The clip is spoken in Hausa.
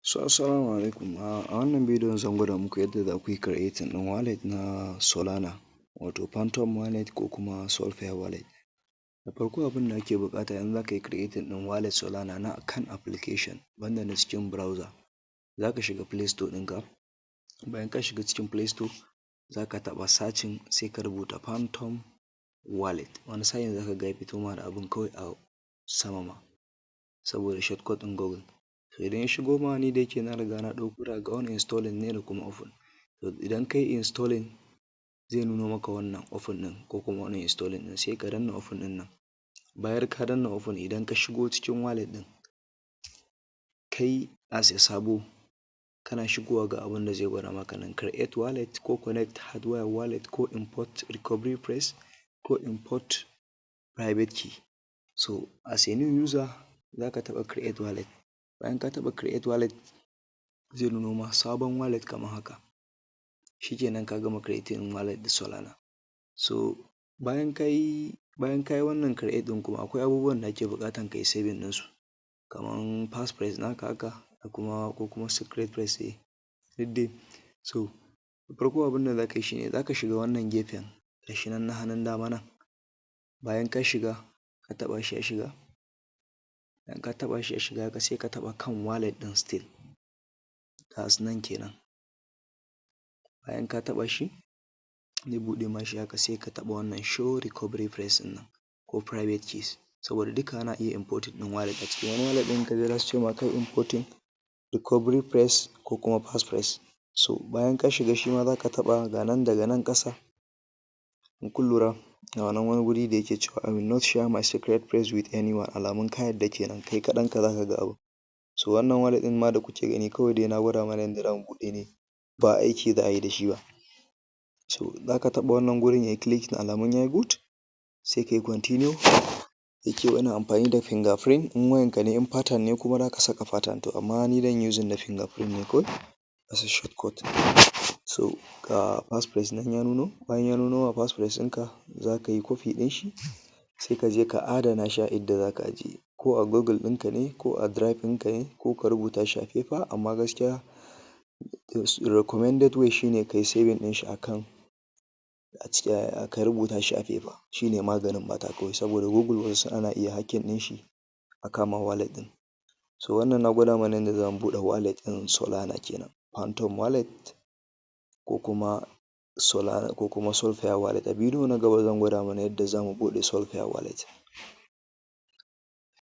So assalamu alaikum. A wannan bidiyon zan gwada muku yadda za ku yi creating ɗin wallet na Solana, wato Phantom wallet ko kuma Solflare wallet. Da farko, abin da ake buƙata in za ka yi creating ɗin wallet Solana na kan application, banda na cikin browser, za ka shiga Play Store ɗinka. Bayan ka shiga cikin Play Store, za ka taɓa searching, sai ka rubuta Phantom wallet. Wani sa'in za ka ga ya fito ma da abin kawai a sama ma, saboda shortcut ɗin Google. To, idan ya shigo ma, ni da yake na riga na ɗauko daga uninstalling ne da kuma open. To, idan ka yi installing, zai nuno maka wannan open ɗin ko kuma uninstalling ɗin, sai ka danna open ɗin nan. Bayan ka danna open, idan ka shigo cikin wallet ɗin, kai as a sabo, kana shigowa, ga abin da zai gwada maka nan: create wallet ko connect hardware wallet ko import recovery phrase ko import private key. So as a new user, za ka taɓa create wallet. Bayan ka taɓa create wallet, zai nuno ma sabon wallet kamar haka. Shikenan, ka gama creating wallet da Solana. So bayan ka yi wannan create ɗin, kuma akwai abubuwan da ake buƙatan ka yi saving ɗinsu, kaman passphrase naka haka da kuma ko kuma secret phrase duk dai. So da farko, abin da za ka yi shi ne za ka shiga wannan gefen, ga shi nan na hannun dama nan. Bayan ka shiga, ka taɓa shi ya shiga, bayan ka taɓa shi ya shiga haka, sai ka taɓa kan wallet ɗin still, that's nan kenan. Bayan ka taɓa shi, zai buɗe ma shi haka, sai ka taɓa wannan show recovery phrase ɗin nan ko private keys, saboda duka ana iya importing ɗin wallet a ciki. Wani wallet ɗin in ka je, za su ce ma ka yi importing recovery phrase ko kuma passphrase. So bayan ka shiga shi ma, za ka taɓa ga nan daga nan ƙasa. In kun lura, ga nan wani guri da yake cewa "I will not share my secret phrase with anyone", alamun ka yarda kenan, kai kaɗanka za ka ga abun. So wannan wallet ɗin ma da kuke gani, kawai dai na gwada mana yadda za mu buɗe ne, ba aiki za a yi da shi ba. So za ka taɓa wannan gurin, yayi clicking, alamun yayi good, sai ka yi continue. Yake ina amfani da fingerprint in wayanka ne, in pattern ne kuma, za ka saka pattern. To, amma ni zan yi using na fingerprint ne kawai as a shortcut. So ga passphrase nan ya nuno. Bayan ya nuno ma passphrase ɗinka, za ka yi copy ɗin shi, sai ka je ka adana shi a inda za ka ajiye, ko a Google ɗinka ne, ko a Drive ɗinka ne, ko ka rubuta shi a paper. Amma gaskiya recommended way shine ka yi saving ɗin shi akan a ciki, ka rubuta shi a paper, shine maganin ɓata kawai, saboda Google wasu ana iya hacking ɗin shi a kama wallet ɗin. So wannan na gwada mana yadda zamu buɗe wallet ɗin Solana kenan, Phantom wallet ko kuma Solana ko kuma Solflare wallet. A bidiyo na gaba, zan gwada mana yadda zamu buɗe Solflare wallet.